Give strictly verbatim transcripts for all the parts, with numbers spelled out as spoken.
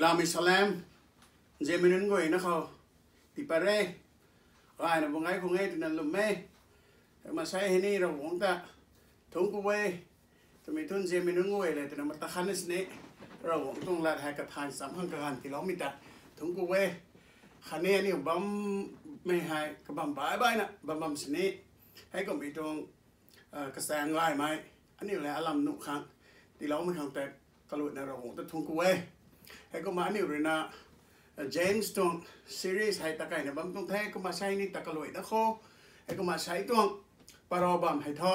Ami salam, nzianmei nunc guayna khou tipat re. Gayna bung ai khung e twna lwm e. Masei hei ni Ravguangc ta thungc ku e. Twmei thu nzianmei nunc guay le twna mata khatna sini Ravguangc tuang lat hei kathan cham khang kaganv tiiloumei ta thungc ku e. Khatni aniu bammei hei kabam baih baihna bam bam sini, heikumhmei tuang kachaeng gaymei aniu le alam nuh khang tiiloumei khang tei kaluaina Ravguangc ta thungc ku e. Heikumna aniu ruina James tuang series hei ta kaina bam tuang the, kumna sei ni ta kaluai da kho. Heikumna sei tuang parou bam hei thu,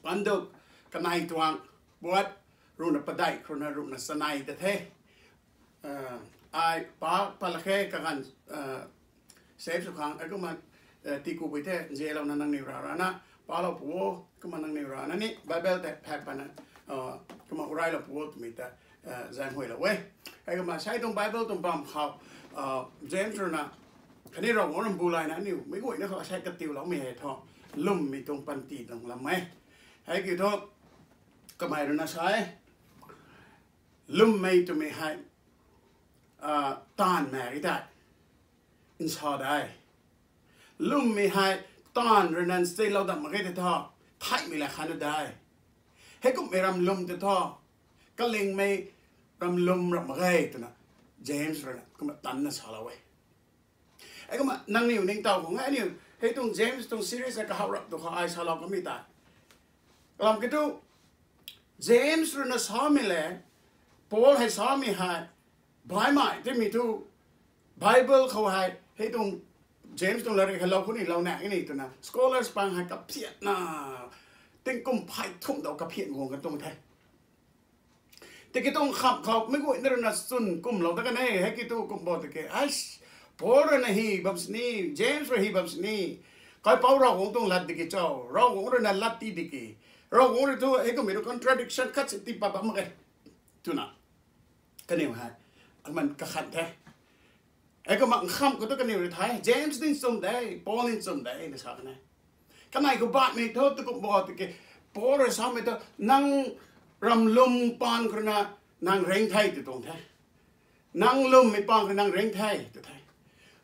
Panduk kanei tuang, puat ruhna padeih khou ruhna ruhna chanei ta the. Ai pa, pa lak khe kaganv save sw khang, heikumna tiku pui the, nzianlouna nangniw rarana palou pu o, kumna nangniw rana ni Bible tei phat pana kumna urailou pu o twmei ta zaenghuaylou e. Heikumna sei tuang Bible tuang bam khou James ruina khatni Ravguangc rambu layna aniu meic guayna khou sei katiuloumei hei thu lwmmei tuang panty tuang lam e. Hei kiu thu kamei ruina sa e, lwmmei twmei hei taanv mak e tei nsa de. Lwmmei hei taanv ruina nsilou dam mak ge tei thu, theihmei la khatna de. Heikumhmei ram lwm tei thu kalingmei ram lwm ram mak ge twna James ruina kumna tanna salou e. Heikumna nangniw ningtow khang e aniu hei tuang James tuang series hei kahaw rap tu khou ai salou kamei tei, kalam kiu thu James ruina samei le Paul hei samei hei baihmei timei thu Bible khou hei hei tuang James tuang latrik hei lou khou ni lou na ni twna scholars pang hei kaphiatna tingkum phey thumh dou kaphiat guang kan tuang the. Tiki tuang kham khou meic guayna ruina chwn kumlou ta kan e, hei kiu thu kum bo tiki, Paul ruina hy bam sini, James rui hy bam sini, kaipouc Ravguangc tuang lat tiki cho, Ravguangc ruina lat ti tiki, Ravguangc rui thu heikumhmei rui contradiction khat si tii pat bam mak ge twna kaniw hei aman kakhan the. Heikumna nkham khou thu kaniw rui thay, James ni nchum de, Paul ni nchum de na sa kan e. Kanei khou baihmei thu tu kum bo tiki, Paul rui samei thu nang ram lwm paan khou ruina nang ring the tw tuang the. Nang lwmmei paan khou nang ring the tw the.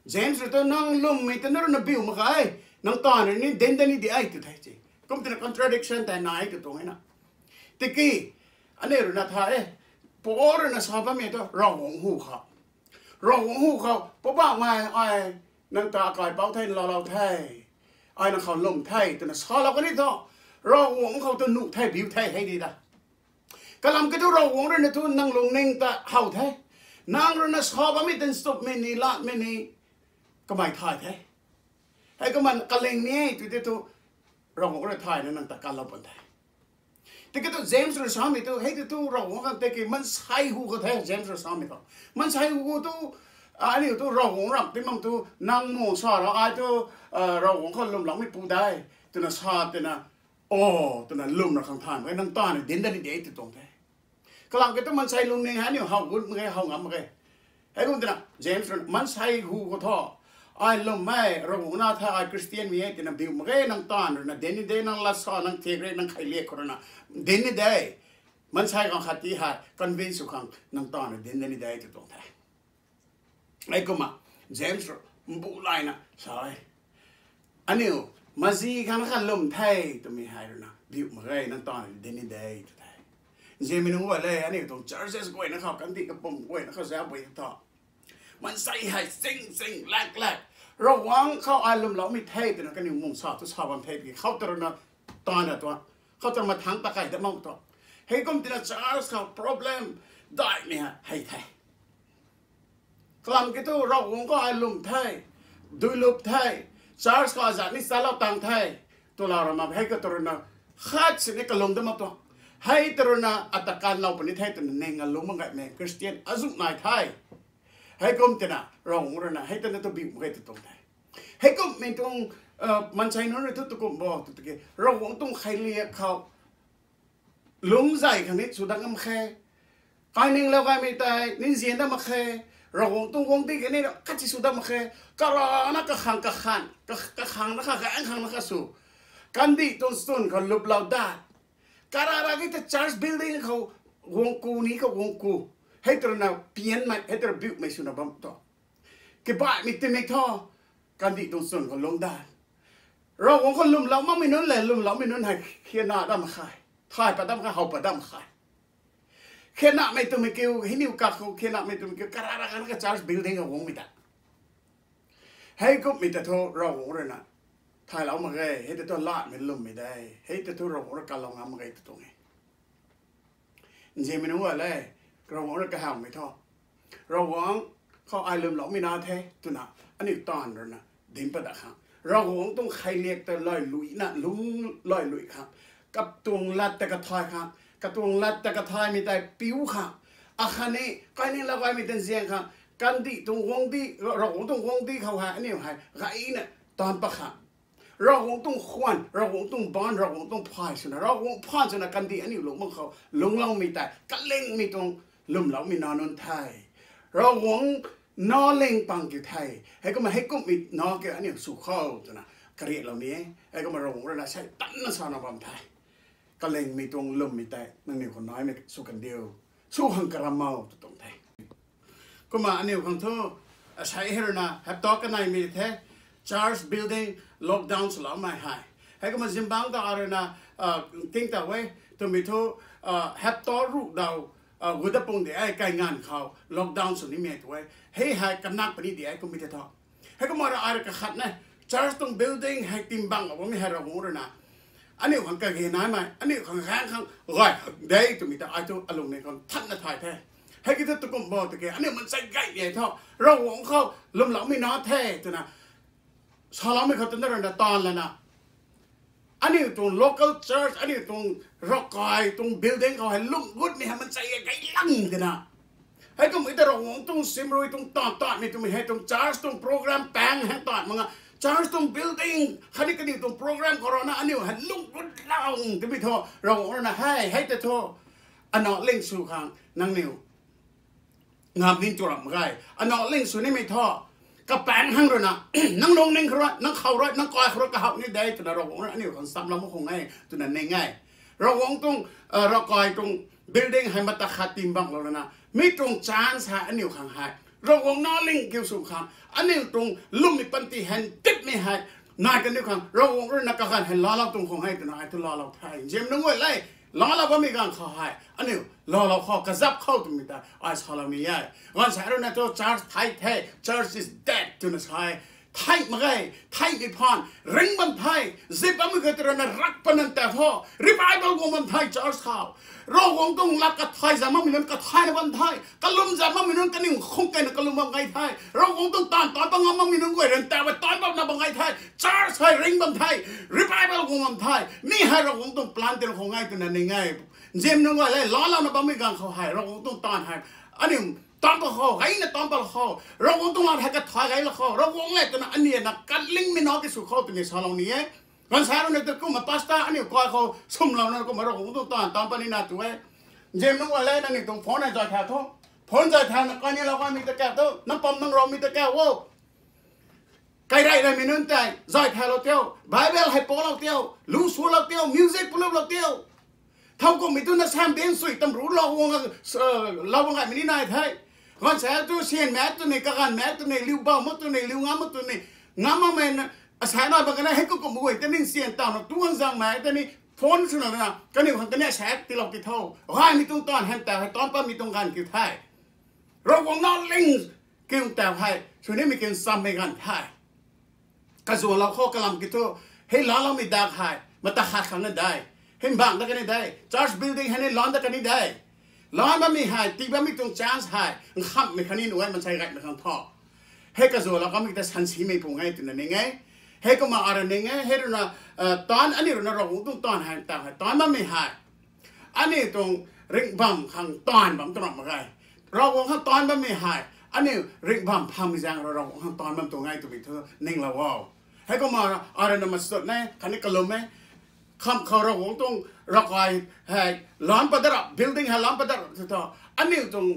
James rui thu nang lwmmei ta na ruina biu mak ge, nang taanv rui ni dinc dat ni de tw the. Kum twna contradiction tei nai tw tuang e na. Tiki aniu ruina thay e, Paul ruina sa bammei thu Ravguangc hu khou, Ravguangc hu khou Poubauhmei ai nang ta kaipouc the, laalou the, ai nang khou lwm the twna salou kan e thu, Ravguangc khou tu nuh the, biu the hei di da. Kalam kiu thu Ravguangc ruina thu nang lungning ta how the. Nang ruina sa bammei tan stupmei ni latmei ni kamei thay the. Heikumna kaling ni e tw tei thu Ravguangc rui thayna nang ta kanlou pun the. Tiki thu James rui samei thu hei tei thu Ravguangc khang tiki maansei hu khou the James rui samei thu. Maansei hu khou thu aniu thu Ravguangc ram ti mam thu nang mung sa ra ai thu Ravguangc khou lwmloumeipu de twna sa twna, o, twna lwm ra khang thay mak ge, nang taanv rui dinc dat ni de tw tuang the. Kalam kiu thu maansei lungning hei aniu how gut mak ge, how ngam mak ge. Heikum twna James rui maansei hu khou thu ai lwmmei Ravguangc na the, ai Christian mei e twna biu mak ge, nang taanv ruina dinc ni de, nang lat sa, nang thik re, nang kheiliak khou ruina dinc ni de. Maansei khang khat ti hei convince sw khang nang taanv rui dinc dat ni de tw tuang the. Heikumna James rui mbu layna sa e, aniu mazi khang na kha lwm the twmei hei ruina biu mak ge, nang taanv rui dinc ni de tw the. Nzianmei nunc guay le, aniu tuang churches guayna khou, kandih kapwm guayna khou zauc bui thu, maansei hei sing sing lak lak, Ravguangc khou ai lwmloumei the twna kaniw mung sa tu sa bam the tiki khou ta ruina taanv ra tuang, khou ta mathangc ta kai dat mak tuang. Heikum twna church khou problem daihmei hei the. Kalam kiu thu Ravguangc khou ai lwm the, duilup the, church khou azat ni chalou tang the, twlou ra mak hei khou ta ruina khat sini kalung dat mak tuang. Hei ta ruina ata kanlou puni the twna ning alung mak gaymei Christian azuh nai the. Heikum twna Ravguangc ruina hei tana tu biu mak ge tw tuang the. Heikumhmei tuang maansei nunc rui thu tu kum bo tw tiki, Ravguangc tuang kheiliak khou lungc zay khang ni sw dat ngam khe. Kainunglou gaymei tei ni nzian dat mak khe. Ravguangc tuang guangcdic khatni khat si sw dat mak khe. Karana kakhang kakhan, kakhang na kha, kaeng khang na kha sw, kandih tuang chwn khou luplou dat, karara ki ta church building khou guang ku ni khou guang ku. Hei tw rui na pianmei, hei tw rui biumei swna bam thu, kibaihmei timei thu, kandih tuang chwn khou lungc da. Ravguangc khou lwmlou makmei nunc le lwmloumei nunc hei khianna dam khe, thay pat dam khe, how pat dam khe. Khianamei twmei kiu, hei niw kak khou khianamei twmei kiu, karara kan ka church building a guangmei ta. Hei kumhmei ta thu Ravguangc rui na thaylou mak ge, hei ta thu latmei lwmmei de, hei ta thu Ravguangc rui kalou ngam mak ge tw tuang e. Nzianmei nunc guay le, Ravguangc rui kahawmei thu, Ravguangc khou ai lwmloumei na the twna, aniu taanv rui na dinc pat dat khang, Ravguangc tuang kheiliak ta lay luina lung lay lui khang, katuang lat ta kathay khang, katuang lat ta kathaymei tei piu khang, akhatni kainingla gaymei ta nzian khang, kandih tuang guangcdic, Ravguangc tuang guangcdic khou hei aniu hei gayna taanc pat khang, Ravguangc tuang khwan, Ravguangc tuang baanc, Ravguangc tuang phay swna, Ravguangc phaan swna kandih aniu lungc bam khou lungcloumei tei kalingmei tuang lwmloumei nac nunc the. Ravguangc nac ling pang kiu the. Heikumna heikumhmei nac kiu aniu sw khou twna kariatlou ni e. Heikumna Ravguangc rui na sei tanna sana bam the. Kalingmei tuang lwmmei tei nangniw khou naimei sw kandiu, sw khang karam o tw tuang the. Kumna aniu khang thu, asei hei rui na hapta kaneimei the, church building lockdown swloumei hei. Heikumna zingbangc ta rui na, tingta e, twmei thu, hapta ruh daw, gut dat pung di e, kai nganv khou lockdown sw nimei tu e. Hei hei kanak puni di e kummei the thu. Heikumna rui ai rui kakhatna, church tuang building hei timbang a bammei hei Ravguangc rui na aniu khang kage naimei, aniu khang gaeng khang gay de twmei ta ai thu alung ni khang thanna thay the. Hei ki thu tukum bo tiki aniu mansei gay ni e thu, Ravguangc khou lwmloumei nac the twna saloumei khou twna rui na taanv lana, aniu tuang local church, aniu tuang ravkai tuang building khou hei lung gutmei hei mansei gay lang twna. Heikumhmei ta Ravguangc tuang simrui tuang taanv taanmei twmei hei tuang church tuang program paeng hei taanv mak nga, church tuang building khatni kaniw tuang program khou rui na aniu hei lung gut lang twmei thu Ravguangc rui na hei hei tei thu, anac ling sw khang nangniw ngam ning tu ram mak ge. Anac ling sw nimei thu, kapaeng hang rui na, nang lungning khou rui, nang khou rui, nang kai khou rui kahawh ni de twna Ravguangc rui aniu khang samlou mak khang e twna ning e. Ravguangc tuang, ravkai tuang building hei mata khat timbang lou lana, mi tuang chance hei aniu khang hei Ravguangc nac ling kiu sw khang, aniu tuang lwmmei panty hei tipmei hei nai kaniw khang Ravguangc rui na kaganv hei laalou tuang khang e twna ai thu laalou the. Nzianmei nunc guay le, laalou bammei ganv khou hei aniu laalou khou, kazap khou twmei ta ai salou ni e. Gaanvsaekc rui na thu church thei the, church is dead twna sa e. Thei mak ge, theimei phaan ring bam the. Zip bammei khat rui na rak panan ta thu revival guang bam the church khou. Ravguangc tuang lat kathay zam makmei nunc kathayna bam the, kalum zam makmei nunc kaniw khung keyna kalum bam gay the. Ravguangc tuang taanv taanc pat ngam makmei nunc guay rui taw e taanc patna bam gay the. Church hei ring bam the, revival guang bam the. Mi hei Ravguangc tuang plan tei khang e twna ning e. Nzianmei nunc guay le, laalouna bammei ganv khou hei Ravguangc tuang taanv hei aniu taanc pat khou, gayna taanc pat khou, Ravguangc tuang lat hei kathay gay la khou, Ravguangc le twna aniu na kalingmei nac ki sw khou twmei salou ni e. Gaanvsaekc rui na thu kumna pastor aniu kai khou swmlouna kumna Ravguangc tuang taanv taanc pat nina tu e. Nzianmei nunc guay le, nangniw tuang phone hei zay thau tho. Phone zay thauna kainilou gaymei ta kau tho, nang pam nang rawmei ta kau o. Kairey reymei nunc tei zay thaulou tio, Bible hei palou tio, lu swlou tio, music paluplou tio. Thowkumhmei tu na sam din sui tam ru lou guang, lou guang gaymei ni nai the. Gaanvsaekc tu syan mak tw ni, kaganv mak tw ni, liu bau mak tw ni, liu ngam mak tw ni, ngam makmei na, asaekc nai bam kan e, hei kukum guay ta ning syan tawna tu guang zang mak tei ni, phone swna na kaniw khang ta ni asaekc tiilou ti tho. Gaymei tuang taanv hei ta hei taanc patmei tuang ganv kiu the. Ravguangc nac ling kiu ta hei sw nimei kiu chammei ganv the. Kazuanlou khou kalam ki thu, hei laaloumei dak hei mata khat khang na de, hei bang dat kan ni de, church building hei ni lan dat kan ni de. Lan bammei hei, tii bammei tuang chance hei nkhamhmei khatni nuh e, mansei gaymei khang thu. Hei kazuanlou kamei ta sansimei pung e twna ning e. Heikumna ara ning e, hei rui na, taanv aniu rui na Ravguangc tuang taanv hei ta hei taanc bammei hei aniu tuang ringh bam khang taanv bam tw ram mak ge. Ravguangc khang taanv bammei hei aniu ringh bam phangmei zaeng rui Ravguangc khang taanv bam tuang e twmei thu ninglou o. Heikumna ara na machut e khatni kalum e. Kham khou Ravguangc tuang ravkai hei lan pat dat rap, building hei lan pat dat rap thu thu, aniu tuang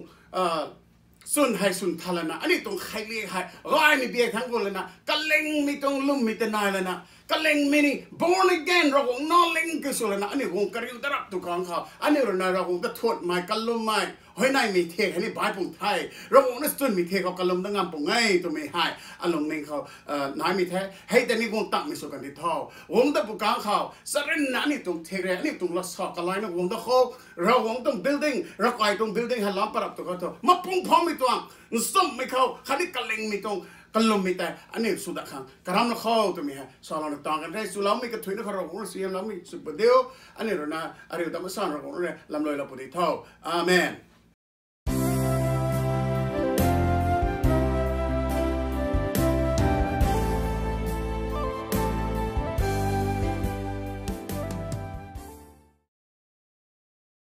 chwn hei swn tha lana, aniu tuang kheiliak hei gaymei biak thangc gu lana, kalingmei tuang lwmmei ta nai lana, kalingmei ni born again Ravguangc nac ling kiu sw lana aniu guang kariu dat rap tu khang khou aniu rui na Ravguangc ta thuanmei, kalummei, Huayneymei thiak hei ni baih pung the. Ravguangc na chwnmei thiak khou kalum dat ngam pung e twmei hei alungning khou naimei the. Hei tei ni guang tangmei sw kan di tho. Guang dat pw kang khou charynna aniu tuang thiak rui aniu tuang lat sa kalaina guang dat khou, Ravguangc tuang building, ravkai tuang building hei lam parap tu khou thu mapung phangmei tuang, nchumhmei khou khatni kalingmei tuang, kalummei tei aniu sw dat khang karam la khou twmei hei salouna tang kan the. Chuloumei kathuicna khou Ravguangc rui suaihiamloumei sw pw diu. Aniu rui na ariu dam asan Ravguangc rui lamluailou pw di tho. Amen.